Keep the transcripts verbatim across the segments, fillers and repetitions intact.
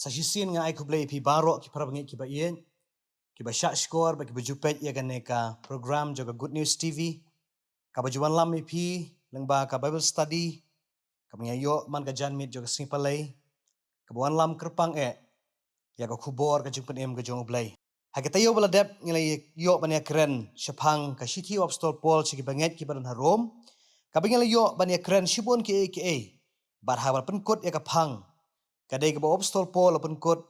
Sa shisien nga ai khublei ïa phi baroh ki parabangeit kiba ïeit, kiba shah shkor bad kiba ju peit ïa kane ka program jong ka Good News T V, kaba ju wanlam ïa phi lyngba ka Bible study kaba ngi ïoh man ka janmiet jong ka sngi Palei, kaba wanlam kyrpang eh ïa ka khubor ka jingpynim ka jong U Blei. Ha ka taïew ba la dep ngi la ïoh ban ïakren shaphang ka shithi u Apostol Paul sha ki bangeit kiba don ha Rom, kaba ngi la ïoh ban ïakren shibun kiei kiei. Bad haba la pynkut ïa ka phang, ka dei kaba u Apostol Paul la pynkut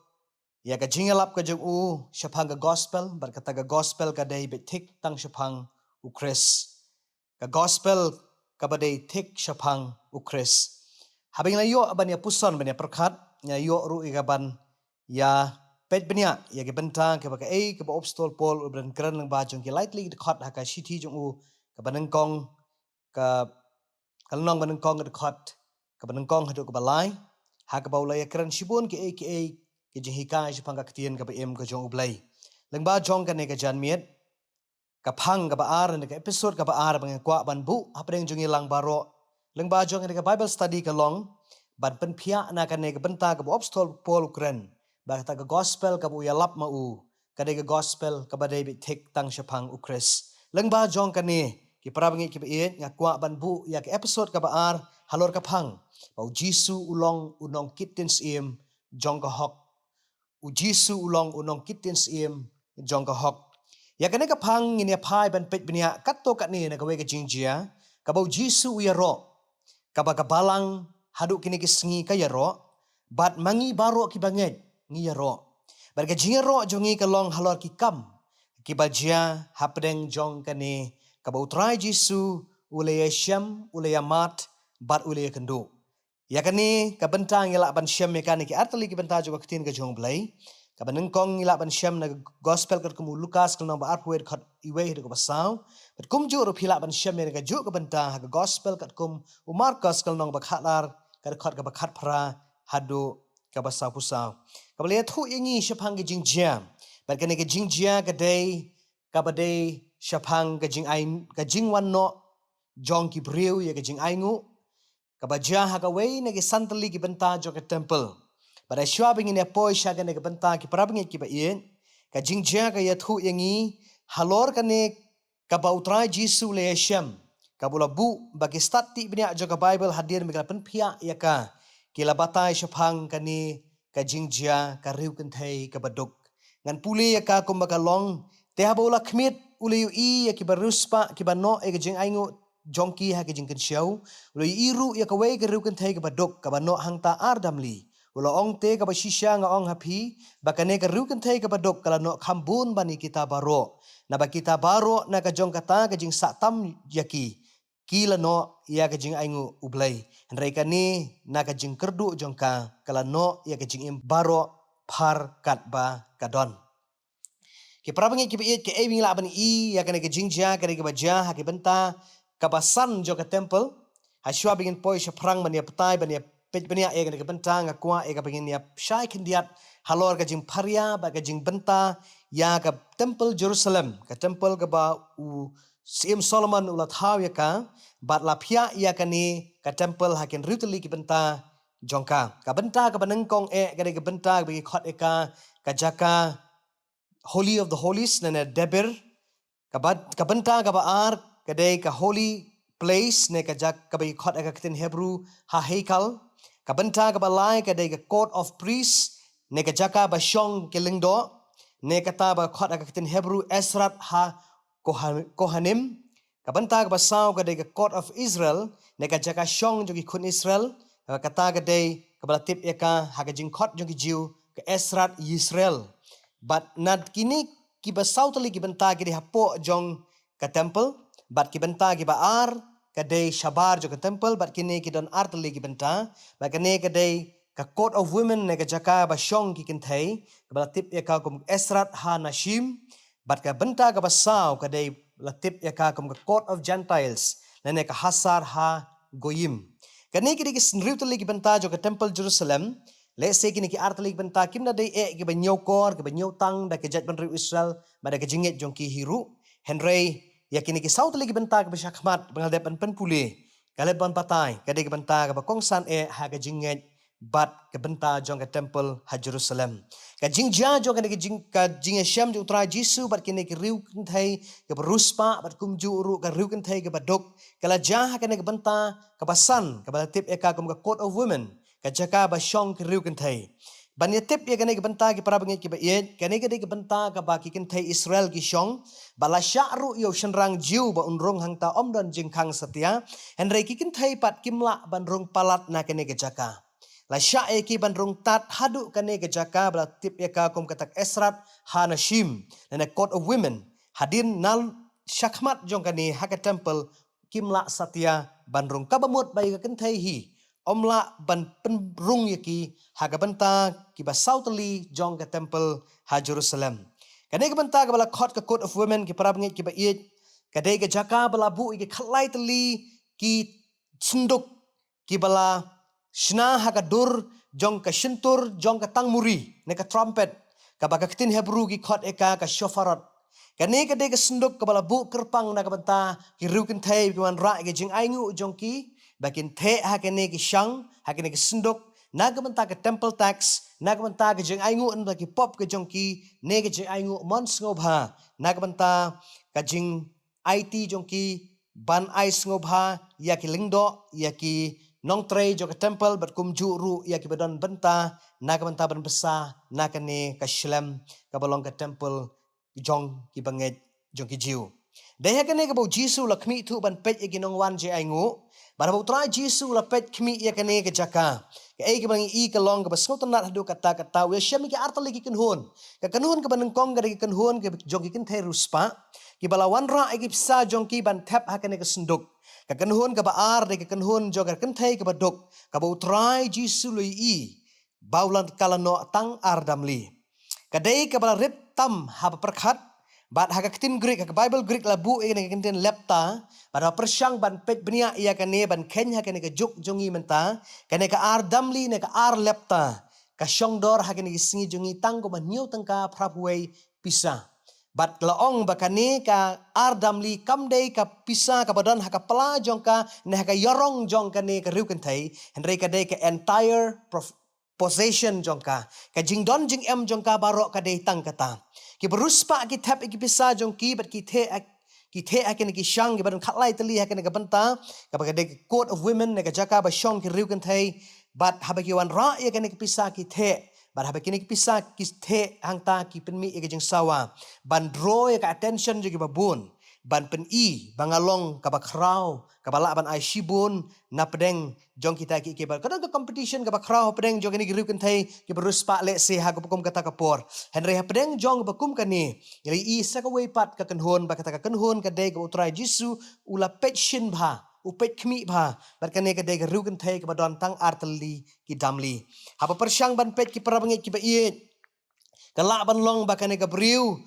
ïa ka jingïalap ka jong u shaphang ka gospel, bad kata ka gospel ka dei beit thik tang shaphang U Khrist. Ka gospel kaba dei thik shaphang U Khrist. Haba ngi la ïoh ban ïa puson ban ïa pyrkhat, ngi la ïoh ruh ïa ka ban ïa peit bniah ïa ki bynta kiba kaei kaba u Apostol Paul u la kren lyngba jong ki lai tylli ki dkhot ha ka shithi jong u, kaba nyngkong, ka, ka lynnong ba nyngkong, ka dkhot kaba nyngkong haduh kaba lai, ha kaba u la ïakren shibun kiei kiei ki jinghikai shaphang ka ktien kaba im ka jong U Blei. Lyngba jong kane ka janmiet, ka phang kaba ar ne ka episode kaba ar ba nga kwah ban buh hapdeng jong ngi lang baroh lyngba jong kane ka Bible study ka long ban pynphiah na kane ka bynta kaba u Apostol Paul u kren, ba kata ka gospel kaba u ïalap ma u ka dei ka gospel kaba dei beit thik tang shaphang U Khrist. Lyngba jong kane, ki parabangeit kiba ïeit, nga kwah ban buh ïa ka episode kaba ar halor ka phang ba U Jisu u long u nongkit ktien syiem jong ka hok. U Jisu u long u nongkit ktien syiem jong ka hok. Ïa kane ka phang ngin ïa phai ban peit bniah katto katne na kawei ka jingjia kaba U Jisu u ïaroh, kaba ka balang haduh kine ki sngi ka ïaroh, bad ma ngi baroh kiba ngeit ngi ïaroh. Bad ka jingïaroh jong ngi ka long halor ki kam kiba jia hapdeng jong kane kaba U Trai Jisu u la ïashem, u la ïamad, bad u la ïakynduh. Ïa kane ka bynta ngi lah ban shem ïa kane ki artylli ki bynta jong ka ktien ka jong U Blei. Kaba nyngkong ngi lah ban shem na ka gospel katkum u Lukas ka lynnong ba arphew wei, dkhot wei haduh kaba saw. Bad kumjuh ruh phi lah ban shem ïa ka juh ka bynta ha ka gospel katkum u Markos ka lynnong ba khatar, ka dkhot kaba khatphra haduh kaba sawphew saw. Kaba la ïathuh ïa ngi shaphang ka jingjia. Bad kane ka jingjia ka dei, kaba dei shaphang ka jingai, ka jingwan noh jong ki briew ïa ka jingainguh, kaba jia ha kawei na ki san tylli ki bynta jong ka temple. Bad shuwa ba ngin ïa poi sha kane ka bynta, ki parabangeit kiba ïeit, ka jingjia ka ïathuh ïa ngi halor kane kaba U Trai Jisu u la ïashem, kaba u la buh ba ki stad tih bniah jong ka Bible hadien ba ki la pynphiah ïa ka, ki la batai shaphang kane ka jingjia ka riewkynthei kaba duk. Ngan pule ïa ka kumba ka long, te haba u la khmied u la ïohi ïa kiba riewspah kiba noh ïa ka jingainguh jong ki ha ka jingkynshew. U la ïohi ruh ïa kawei ka riewkynthei kaba duk kaba noh hangta ar damli. U la ong, te kaba shisha nga ong ha phi, ba kane ka riewkynthei kaba duk ka la noh kham bun ban ïa kita baroh. Naba kita baroh na ka jong kata ka jingsah tam ïa ki, ki la noh ïa ka jingainguh U Blei. Hynrei kane na ka jingkyrduh jong ka, ka la noh ïa ka jingim baroh phar katba ka don. Ki parabangeit kiba ïeit, kaei ba ngi lah ban i ïa kane ka jingjia, kane kaba jia ha ki bynta kaba san jong ka temple. Ha shuwa ba ngin poi shaphrang ban ïa batai, ban ïa peit bniah ïa kane ka bynta, nga kwah ïa kaba ngin ïa shai khyndiat halor ka jingpharia bad ka jingbynta ïa ka temple Jerusalem, ka temple kaba u Syiem Solomon u la thaw ïa ka, bad la phiah ïa kane ka temple ha ki hynriew tylli ki bynta jong ka. Ka bynta kaba nyngkong eh ka dei ka bynta kaba ki khot ïa ka ka jaka Holy of the Holies, ne, ne Debir. Ka ba-, ka bynta kaba ar ka dei ka holy place, ne ka jak-, kaba ki khot ha ka ktien Hebrew ha heikal. Ka bynta kaba lai ka dei ka court of priests, ne ka jaka ba shong ki lyngdoh, ne kata ba khot ha ka ktien Hebrew Esrat ha Koha-, Kohanim. Ka bynta kaba saw ka dei ka court of Israel, ne ka jaka shong jong ki khun Israel. Kata ka dei kaba la tip ïa ka ha ka jingkhot jong ki Jiw ka Esrat Yisrael. Bad na kine kiba saw tylli ki bynta ki dei hapoh jong ka temple, bad ki bynta kiba ar ka dei shabar jong ka temple, bad kine ki don ar tylli ki bynta. Bad kane ka dei ka court of women, ne ka jaka ba shong ki kynthei, kaba la tip ïa ka kum Esrat ha Nashim. Bad ka bynta kaba saw ka dei la tip ïa ka kum ka court of Gentiles, ne, ne ka Hasar ha Goyim. Kane ki dei ki hynriew tylli ki bynta jong ka temple Jerusalem. Lehse kine ki ar tylli ki bynta kim da dei eh kiba ñiewkor, kiba ñiewtang da ka jaitbynriew Israel bad da ka jingngeit jong ki hi ruh. Hynrei ïa kine ki saw tylli ki bynta kiba shakhmat ba nga la dep ban pynpule, ka la dep ban batai, ka dei ka bynta kaba kongsan eh ha ka jingngeit bad ka bynta jong ka temple ha Jerusalem. Ka jingjia jong kane ka jing, ka jingïashem jong u Trai Jisu bad kine ki riewkynthei kiba riewspah bad kumjuh ruh ka riewkynthei kaba duk, ka la jia ha kane ka bynta kaba san, kaba la tip ïa ka kum ka Court of Women, ka jaka ba shong ki riewkynthei. Ban ïatip ïa kane ka bynta, ki parabangeit kiba ïeit, kane ka dei ka bynta kaba ki kynthei Israel ki shong, ba la shah ruh ïa u shynrang Jiw ba un rung hangta, ym don jingkhang satia, hynrei ki kynthei pat kim lah ban rung palat na kane ka jaka. La shah ïa ki ban rung tad haduh kane ka jaka ba la tip ïa ka kum kata ka Esrat Hanashim, lane Court of Women. Hadien na shakhmat jong kane ha ka temple kim lah satia ban rung, kaba mut ba ïa ka kynthei hi ym lah ban pynrung ïa ki ha ka bynta kiba saw tylli jong ka temple ha Jerusalem. Kane ka bynta kaba la khot ka Court of Women, ki parabangeit kiba ïeit, ka dei ka jaka ba la buh ïa ki khatlai tylli ki synduk kiba la shna ha ka dur jong ka shyntur jong ka tangmuri, ne ka trumpet, kaba ka ktien Hebru ki khot ïa ka ka shofarot. Kane ka dei ka synduk kaba la buh kyrpang na ka bynta ki riewkynthei, ki wanrah ïa ka jingainguh jong ki, ba kin theh ha kane ka shang, ha kane ka synduk, na ka bynta ka temple tax, na ka bynta ka jingainguh na ki pop ka jong ki, ne ka jingainguh mon sngewbha na ka bynta ka jing aiti jong ki ban ai sngewbha ïa ki lyngdoh, ïa ki nongtrei jong ka temple, bad kumjuh ruh ïa kiba don bynta na ka bynta ban bsa na kane ka shlem kaba long ka temple jong ki bangeit jong ki Jiw. Dei ha kane kaba u Jisu u la khmih thuh ban peit ïa ki nongwan jingainguh. Bad haba u Trai Jisu u la peit khmih ïa kane ka jaka, kaei kaba ngi i ka long kaba sngewtynnat haduh katta katta, u ïashem ïa ki ar tylli ki kynhun. Ka kynhun kaba nyngkong ka dei ka kynhun ka jong ki kynthei riewspah, kiba la wanrah ïa ki pisa jong ki ban thep ha kane ka synduk. Ka kynhun kaba ar dei ka kynhun jong ka kynthei kaba duk, kaba u Trai Jisu u la ïohi ba u la, ka la noh tang ar damli. Ka dei kaba la rit tam haba pyrkhat, bad ha ka ktien Greek, ha ka Bible Greek la buh ïa kane ka ktien lepta, bad haba pyrshang ban peit bniah ïa kane ban kheiñ ha kane ka juk jong ngi mynta, kane ka ar damli ne ka ar lepta ka shong dor ha kine ki sngi jong ngi tang kumba hynñiew tyngka phra phew wei pisa. Bad la ong ba kane ka ar damli kam dei ka pisa kaba don ha ka pla jong ka ne ha ka ïarong jong kane ka riewkynthei, hynrei ka dei ka entire prof-, possession jong ka, ka jingdon jingem jong ka baroh ka dei tang kata. Kiba riewspah ki thep ïa ki pisa jong ki bad ki theh ha, ki theh ha kine ki shang kiba don khatlai tylli ha kane ka bynta, kaba ka dei ka Court of Women ne ka jaka ba shong ki riewkynthei. Bad haba ki wanrah ïa kine ki pisa ki theh, bad haba kine ki pisa ki theh hangta ki pynmih ïa ka jingsawa ban draw ïa ka attention jong kiba bun, ban pyni ba nga long kaba khraw, kaba lah ban ai shibun na pdeng jong kita ki, kiba, ka don ka competition kaba khraw hapdeng jong kine ki riewkynthei kiba riewspah lehse ha kaba kum kata ka por. Hynrei hapdeng jong kaba kum kane, ngi la ïohi sa kawei pat ka kynhun, ba kata ka kynhun ka dei kaba u Trai Jisu u la peit shin bha, u peit khmih bha, bad kane ka dei ka riewkynthei kaba don tang ar tylli ki damli. Haba pyrshang ban peit, ki parabangeit kiba ïeit, ka lah ban long ba kane ka briew,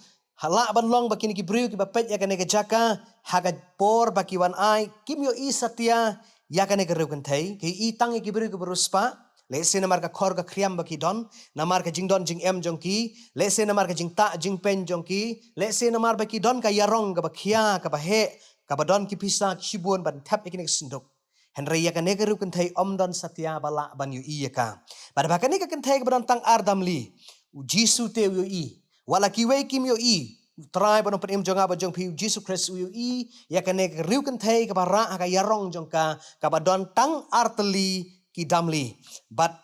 ha lah ban long ba kine ki briew kiba peit ïa kane ka jaka ha ka por ba ki wan ai, kim ïohi satia ïa kane ka riewkynthei, ki ïohi tang ïa ki briew kiba riewspah. Lehse namar ka khor ka khriam ba ki don, namar ka jingdon jingem jong ki, lehse namar ka jingtah jingpeiñ jong ki, lehse namar ba ki don ka ïarong kaba khia, kaba heh, kaba don ki pisa ki shibun ban thep ïa kine ki synduk. Hynrei ïa kane ka riewkynthei ym don satia ba lah ban ïohi ïa ka. Bad ba kane ka kynthei kaba don tang ar damli, u Jisu te u ïohi. Wat la kiwei kim ïohi, u Trai ba nongpynim jong nga bad jong phi, u Jisu Khrist, u ïohi ïa kane ka riewkynthei kaba rah ha ka ïarong jong ka, kaba don tang ar tylli ki damli. Bad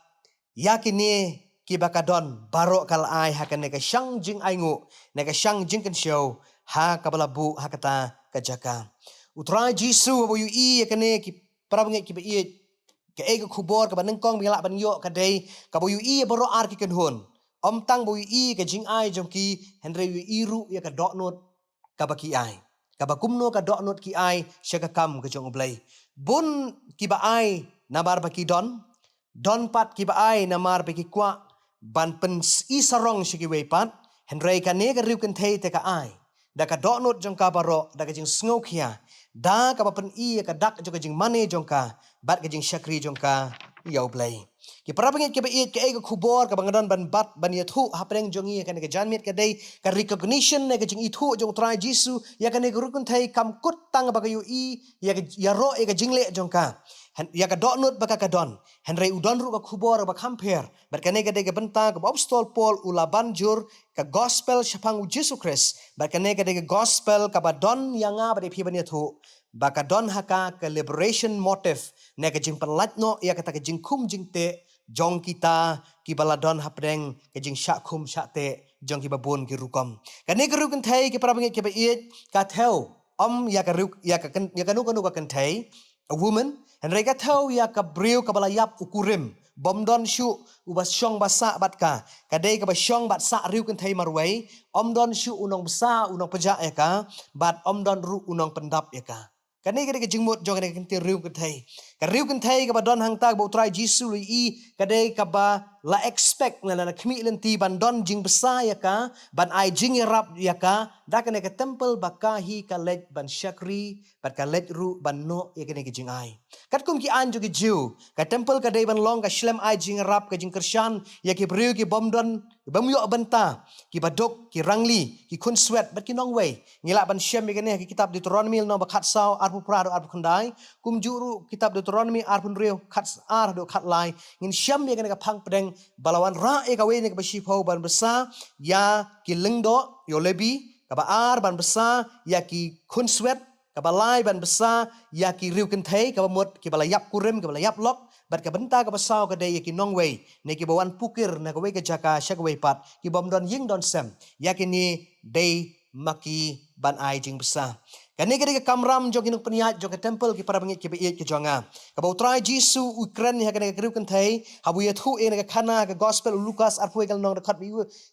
ïa kine kiba ka don baroh ka la ai ha kane ka shang jingainguh ne ka shang jingkynshew ha kaba la buh ha kata ka jaka. U Trai Jisu haba u ïohi ïa kane, ki parabangeit kiba ïeit, kaei ka khubor kaba nyngkong ba ngi lah ban ïoh ka dei kaba u ïohi ïa baroh ar ki kynhun. Ym tang ba u ïohi ïa ka jingai jong ki, hynrei u ïohi ruh ïa ka dohnud kaba ki ai, kaba kumno ka dohnud ki ai sha ka kam ka jong U Blei. Bun kiba ai namar ba ki don, don pat kiba ai namar ba ki kwah ban pyn-i sarong sha kiwei pat, hynrei kane ka riewkynthei te ka ai da ka dohnud jong ka baroh, da ka jingsngewkhia, da kaba pyni ïa ka dak jong ka jingmane jong ka bad ka jingshakri jong ka ïa U Blei. Ki parabangeit kiba ïeit, kaei ka khubor kaba nga don ban bat, ban ïathuh hapdeng jong ngi ha kane ka janmiet ka dei ka recognition ne ka jingithuh jong U Trai Jisu ïa kane ka riewkynthei, kam kut tang ba ka ïohi ïa ka, ïaroh ïa ka jingleh jong ka, Ïa ka dohnud ba ka ka don, hynrei u don ruh ka khubor ba kham pher. Bad kane ka dei ka bynta kaba u apostol Paul u la ban jur ka gospel shaphang u Jisu Khrist. Bad kane ka dei ka gospel kaba don ïa nga bad ïa phi ban ïathuh ba ka don ha ka ka liberation motive, ne ka jingpynlait noh ïa kata ka jingkhum jingteh jong kita kiba la don hapdeng ka jingshah khum shah teh jong kiba bun ki rukom. Kane ka riew kynthei, ki para bangeit kiba ïeit, ka thew ym ïa ka riew, ïa ka kyn-, ïa kano kano ka kynthei, a woman, hynrei ka thew ïa ka briew kaba la ïap u kurim, bym don shuh uba shong ba sah bad ka. Ka dei kaba shong bad sah riew kynthei marwei, ym don shuh u nongbsa u nongpjah ïa ka, bad ym don ruh u nongpyndap ïa ka. Kane ka dei ka jingmut jong kane ka kyntien riew kynthei. Ka riew kynthei kaba don hangta kaba u Trai Jisu u la ïohi, ka dei kaba la expect, la, la khmih lynti ban don jingbsa ïa ka, ban ai jingïarap ïa ka da kane ka temple ba ka hi ka leit ban shakri bad ka leit ruh ban noh ïa kane ka jingai. Katkum ki aiñ jong ki Jiw, ka temple ka dei ban long ka shlem ai jingïarap, ka jingkyrshan ïa ki briew ki bym don, bym ïoh bynta, kiba duk, ki rangli, ki khunswet bad ki nongwei. Ngi lah ban shem ïa kane ha ki kitab Deuteronomi lynnong ba khatsaw, arphew phra haduh arphew khyndai, kumjuh ruh kitab Deuteronomi arphew hynriew, khatar haduh khatlai. Ngin shem ïa kane ka phang pdeng ba la wanrah ïa kawei na kaba shiphew ban bsa ïa ki lyngdoh, ïa u Lebi, kaba ar ban bsa ïa ki khunswet, kaba lai ban bsa ïa ki riew kynthei, kaba mut kiba la ïap kurim, kiba la ïap lok, bad ka bynta kaba saw ka dei ïa ki nongwei, ne kiba wan pukir na kawei ka jaka sha kawei pat, ki bym don ïing don sem. Ïa kine dei ma ki ban ai jingbsa. Kane ka dei ka kamram jong ki nongpynïaid jong ka temple, ki para bangeit kiba ïeit ki jong nga. Kaba u Trai Jisu u kren ïa kane ka riew kynthei, haba u ïathuh ïa kane ka khana ha ka gospel u Lukas arphew wei ka lynnong, dkhot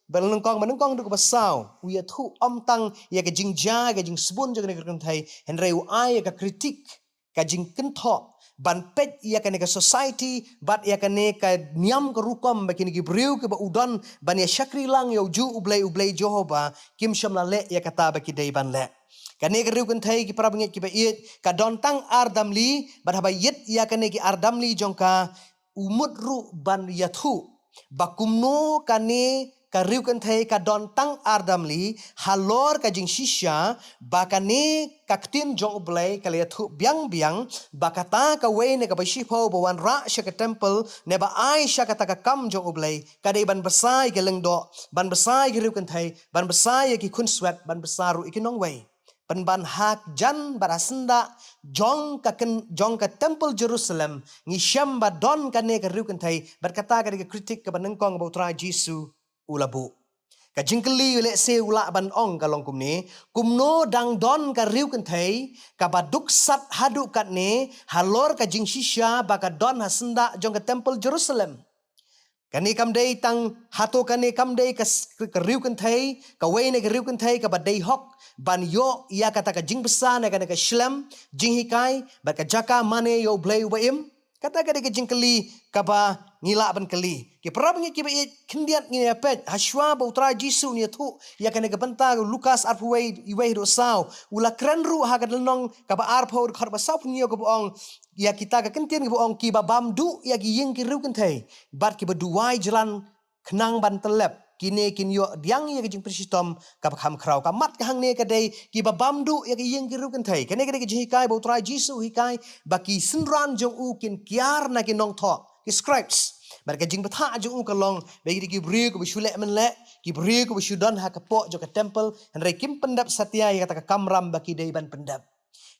ba nyngkong, ba nyngkong haduh kaba saw, u ïathuh ym tang ïa ka jingjia, ka jingsbun jong kane ka riew kynthei, hynrei u ai ïa ka critique, ka jingkynthoh, ban peit ïa kane ka society bad ïa kane ka niam ka rukom ba kine ki briew kiba u don ban ïa shakri lang ïa u juh U Blei, U Blei Jehobah, kim shym la leh ïa kata ba ki dei ban leh. Kane ka riew kynthei, ki para bangeit kiba ïeit, ka don tang ar damli, bad haba ïit ïa kane ki ar damli jong ka, u mut ruh ban ïathuh ba kumno kane ka riew kynthei ka don tang ar damli, halor ka jingshisha ba kane ka ktien jong U Blei ka la ïathuh biang biang ba kata kawei na kaba shiphew ba wanrah sha ka temple, ne ba ai sha kata ka kam jong U Blei, ka dei ban bsa ïa ki lyngdoh, ban bsa ïa ki riew kynthei, ban bsa ïa ki khunswet, ban bsa ruh ïa ki nongwei. Pynban ha jan bad ha syndah jong ka kyn-, jong ka temple Jerusalem, ngi shem ba don kane ka riew kynthei, bad kata ka dei ka critique kaba nyngkong ba u Trai Jisu u la buh. Ka jingkylli lehse u lah ban ong ka long kumne, kumno dang don ka riew kynthei kaba duk sat haduh katne halor ka jingshisha ba ka don ha syndah jong ka temple Jerusalem? Kane kam dei tang, hato kane kam dei ka s-, ka riew kynthei, kawei na ka riew kynthei kaba dei hok ban ïoh ïa kata ka jingbsa na kane ka shlem jinghikai bad ka jaka mane ïa U Blei uba im? Kata ka dei ka jingkylli kaba ngi lah ban kylli. Ki para bangeit kiba ïeit, khyndiat ngin ïa peit, hashwa ba u Trai Jisu un ïathuh ïa kane ka bynta, Lukas arphew wei, wei haduh saw, u la kren ruh ha ka lynnong kaba arphew, dkhot ba sawphew hynñiew, kaba ong, ïa kita ka kyntien kaba ong, kiba bam duh ïa ki ïing ki riew kynthei bad kiba duwai jlan khnang ban tyllep, kine kin ïoh pdiang ïa ka jingpynshitom kaba kham khraw. Ka mat ka hangne ka dei kiba bam duh ïa ki ïing ki riew kynthei. Kane ka dei ka jinghikai ba u Trai Jisu u hikai ba ki synran jong u kin kiar na ki nongthoh, ki scribes. Bad ka jingbthah jong u ka long ba ki dei ki briew kiba shu leh mynleh, ki briew kiba shu don ha ka poh jong ka temple, hynrei kim pyndep satia ïa kata ka kamram ba ki dei ban pyndep.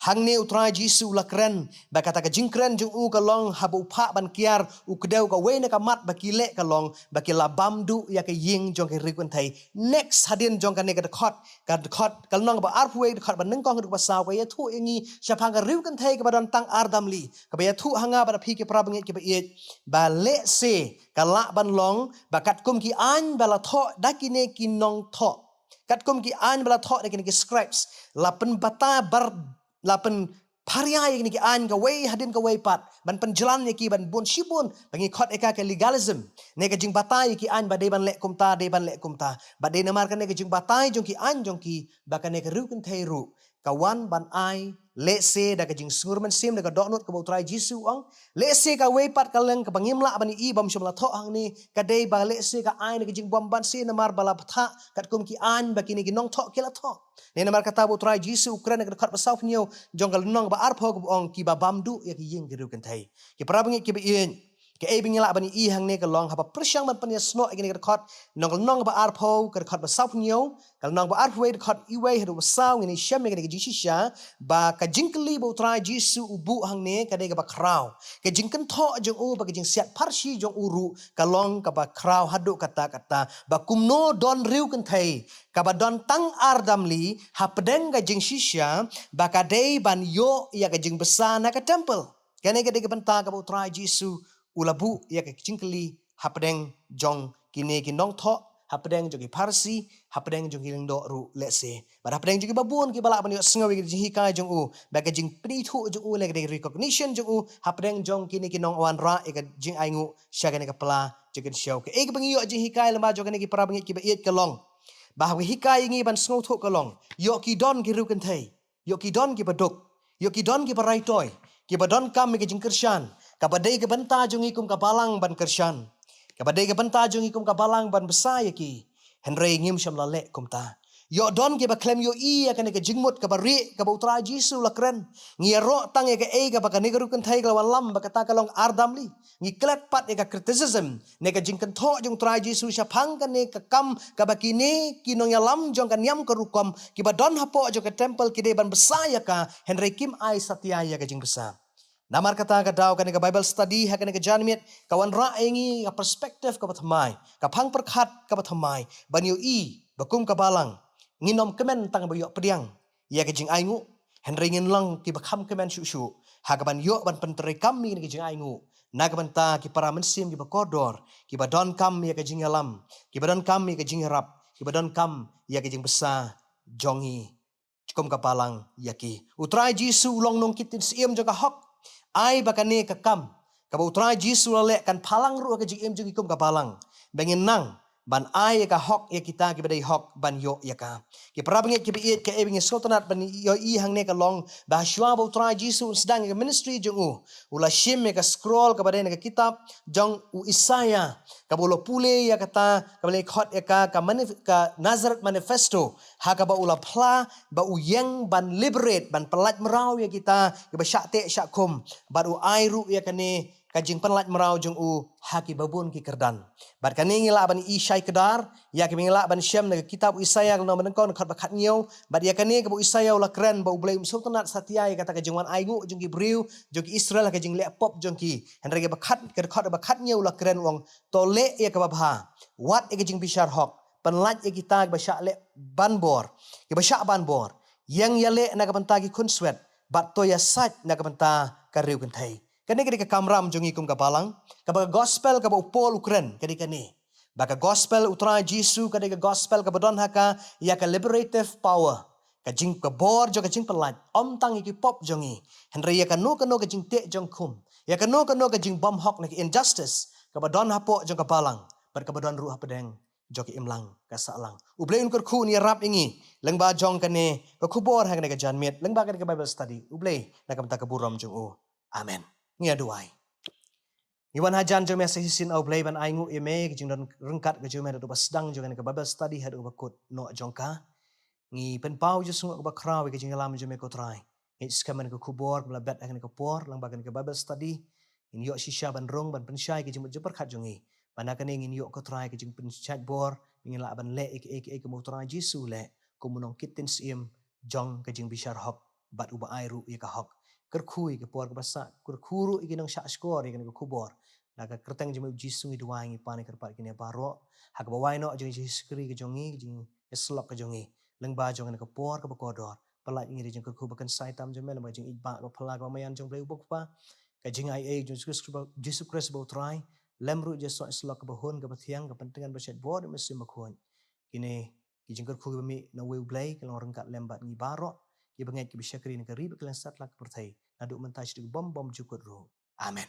Hangne u Trai Jisu u la kren, ba kata ka jingkren jong u ka long haba u phah ban kiar, u kdew kawei na ka mat ba ki leh ka long ba ki la bam duh ïa ka ïing jong ka riew kynthei. Next, hadien jong kane ka dkhot, ka dkhot, ka lynnong ba arphew wei, dkhot ba nyngkong haduh ba saw, ka ïathuh ïa ngi shaphang ka riew kynthei kaba don tang ar damli, kaba ïathuh ha nga bad ha phi, ki para bangeit kiba ïeit, ba lehse ka lah ban long ba katkum ki aiñ ba la thoh da kine ki nongthoh, katkum ki aiñ ba la thoh da kine ki scribes, la pynbatai bar, la pynpharia ïa kine ki aiñ kawei hadien kawei pat, ban pynjlan ïa ki ban bun shibun, ba ngi khot ïa ka ka legalism, ne ka jingbatai ïa ki aiñ ba dei ban leh kumta, dei ban leh kumta. Bad dei namar kane ka jingbatai jong ki aiñ jong ki ba kane ka riew kynthei ruh ka wan ban ai, lehse da ka jingsngur mynsiem, da ka dohnud kaba U Trai Jisu u ong, lehse kawei pat ka liang kaba ngim lah ban ïohi bym shym la thoh hangne, ka dei ba lehse ka ai na ka jingbymbanse namar ba la bthah katkum ki aiñ ba kine ki nongthoh ki la thoh. Ne namar kata ba U Trai Jisu u kren ha ka dkhot ba sawphew hynñiew jong ka lynnong ba arphew kaba ong, kiba bam duh ïa ki ïing ki riewkynthei. Ki para bangeit kiba ïeit, kaei ba ngi lah ban ïohi hangne ka long, haba pyrshang ban pynïasnoh ïa kane ka dkhot, lynnong, lynnong ba arphew, ka dkhot ba sawphew hynñiew, ka lynnong ba arphew wei, dkhot wei haduh ba saw, ngin ïa shem ïa kane ka jingshisha ba ka jingkylli ba U Trai Jisu u buh hangne ka dei kaba khraw. Ka jingkynthoh jong u bad ka jingsiat pharshi jong u ruh ka long kaba khraw haduh katta katta, ba kumno don riewkynthei kaba don tang ar damli hapdeng ka jingshisha, ba ka dei ban ïoh ïa ka jingbsa na ka temple. Kane ka dei ka bynta kaba U Trai Jisu u la buh ïa ka jingkylli hapdeng jong kine ki nongthoh, hapdeng jong ki Pharisi, hapdeng jong ki lyngdoh ruh lehse, bad hapdeng jong kiba bun kiba lah ban ïohsngew ïa ka jinghikai jong u, bad ka jingpynithuh jong u lane ka recognition jong u hapdeng jong kine ki nongwanrah ïa ka jingainguh sha kane ka pla jong ka kynshew. Kaei kaba ngi ïoh jinghikai lyngba jong kane, ki para bangeit kiba ïeit, ka long ba haba hikai ïa ngi ban sngewthuh ka long, ïoh ki don ki riewkynthei, ïoh ki don kiba duk, ïoh ki don kiba raitoi, kiba donkam ïa ka jingkyrshan, kaba dei ka bynta jong ngi kum ka balang ban kyrshan, kaba dei ka bynta jong ngi kum ka balang ban bsa ïa ki. Hynrei ngim shym la leh kumta. Ïoh don kiba khlem ïohi ïa kane ka jingmut kaba rieh kaba U Trai Jisu u la kren. Ngi ïaroh tang ïa kaei kaba kane ka riewkynthei ka la wanlam, ba kata ka long ar damli. Ngi klet pat ïa ka criticism ne ka jingkynthoh jong U Trai Jisu shaphang kane ka kam kaba kine ki nongïalam jong ka niam ka rukom kiba don hapoh jong ka temple ki dei ban bsa ïa ka, hynrei kim ai satia ïa ka jingbsa. Namar kata ka daw kane ka Bible study ha kane ka janmiet ka wanrah ïa ngi ka perspective kaba thymmai, ka phang pyrkhat kaba thymmai, ban ïohi ba kum ka balang ngin ym kmen tang ba ïoh pdiang ïa ka jingainguh, hynrei ngin long kiba kham kmen shuh shuh ha kaban ïoh ban pyntreikam ïa ka jingainguh na ka bynta ki para mynsiem kiba kordor, kiba donkam ïa ka jingïalam, kiba donkam ïa ka jingïarap, kiba donkam ïa ka jingbsa jong ngi kum ka balang ïa ki. U Trai Jisu u long nongkit ktien syiem jong ka hok. Ai ba kane ka kam kaba U Trai Jisu u la leh kan phalang ruh ha ka jingim jong ngi kum ka balang, ba ngin nang ban ai ïa ka hok ïa kita kiba dei hok ban ïoh ïa ka. Ki para bangeit kiba ïeit, kaei ba ngi sngewtynnat ban ïohi hangne ka long ba hashwa ba U Trai Jisu un sdang ïa ka ministry jong u, u la shim ïa ka scroll kaba dei na ka kitab jong u Isaïah, kaba u la pule ïa kata, kaba la khot ïa ka, ka manif-, ka Nazareth Manifesto, ha kaba u la phla ba u ïeng ban liberate, ban pynlait mraw ïa kita kiba shah teh shah khum, bad u ai ruh ïa kane ka jingpynlait mraw jong u ha kiba bun ki kyrdan. Bad kane ngi lah ban ïohi shai kdar ïa kaba ngi lah ban shem na ka kitab u Isaïah, lynnong ba nyngkong, dkhot ba khathynñiew, bad ïa kane kaba u Isaïah u la kren ba U Blei um sngewtynnat satia ïa kata ka jingwan ainguh jong ki briew jong ki Israel ha ka jingleh pop jong ki. Hynrei kaba khat, ka dkhot ba khathynñiew u la kren, u ong, to leh ïa kaba bha, wad ïa ka jingbishar hok, pynlait ïa kita kiba shah leh ban bor, kiba shah ban bor, ïeng ïaleh na ka bynta ki khunswet, bad to ïasaid na ka bynta ka riewkynthei. Kane ka dei ka kamram jong ngi kum ka balang, kaba ka gospel kaba u Paul u kren ka dei kane, ba ka gospel U Trai Jisu ka dei ka gospel kaba don ha ka ïa ka liberative power, ka jing, ka bor jong ka jingpynlait, ym tang ïa ki pop jong ngi, hynrei ïa kano kano ka jingteh jong khum, ïa kano kano ka jingbymhok ne ka injustice kaba don hapoh jong ka balang, bad kaba don ruh hapdeng jong ka imlang ka sahlang. U Blei un kyrkhu, un ïarap ïa ngi lyngba jong kane ka khubor ha kane ka janmiet, lyngba kane ka Bible study, U Blei na ka bynta ka burom jong u. Amen. Ngi ïa duwai. Ngi wan hajan jong me sa shisien, A U Blei, ban ainguh ïa me, ka jingdon ryngkat ka jong me naduh ba sdang jong kane ka Bible study haduh ba kut noh jong ka. Ngi pynpaw jingsngewnguh kaba khraw ïa ka jingïalam jong me, ko Trai. Ngi skhem ïa ka khubor ba la bet ha kane ka por, lyngba kane ka Bible study, ngin ïoh shisha ban rung, ban pynshai ka jingmut jingpyrkhat jong ngi. Ba na kane ngin ïoh, ko Trai, ka jingpynshait bor, ngin lah ban leh ïa kaei kaei kaba U Trai Jisu u leh kum u nongkit ktien syiem jong ka jingbishar hok, bad uba ai ruh ïa ka hok. Kyrkhu ïa ka por kaba sah, kyrkhu ruh ïa ki nongshah shkor ïa kane ka khubor. Na ka kyrteng jong me, U Jisu, ngi duwai, ngi pan, ngi kyrpad ïa kine baroh ha kaba wai noh jong ka jingshakri ka jong ngi, ka jingïasyllok ka jong ngi lyngba jong kane ka por kaba kordor. Pynlait ïa ngi da ka jingkyrkhu ba kynsai tam jong me, lyngba ka jingïeit ba phylla kaba maïan jong U Blei uba U Kpa, ka jingaiei jong Jisu Khrist ba, Jisu Khrist ba U Trai, lem ruh da ka jingïasyllok kaba hun, kaba thiang, ka pyntngen ba shait bor da U Mynsiem Bakhuid. Kine ki jingkyrkhu kiba mih na uwei U Blei, ki long ryngkat lem bad ngi baroh kiba ngeit, kiba shakri na ka ri bad ka liang satlak ka pyrthei, naduh mynta shaduh ka bym bymjukut ruh. Amen.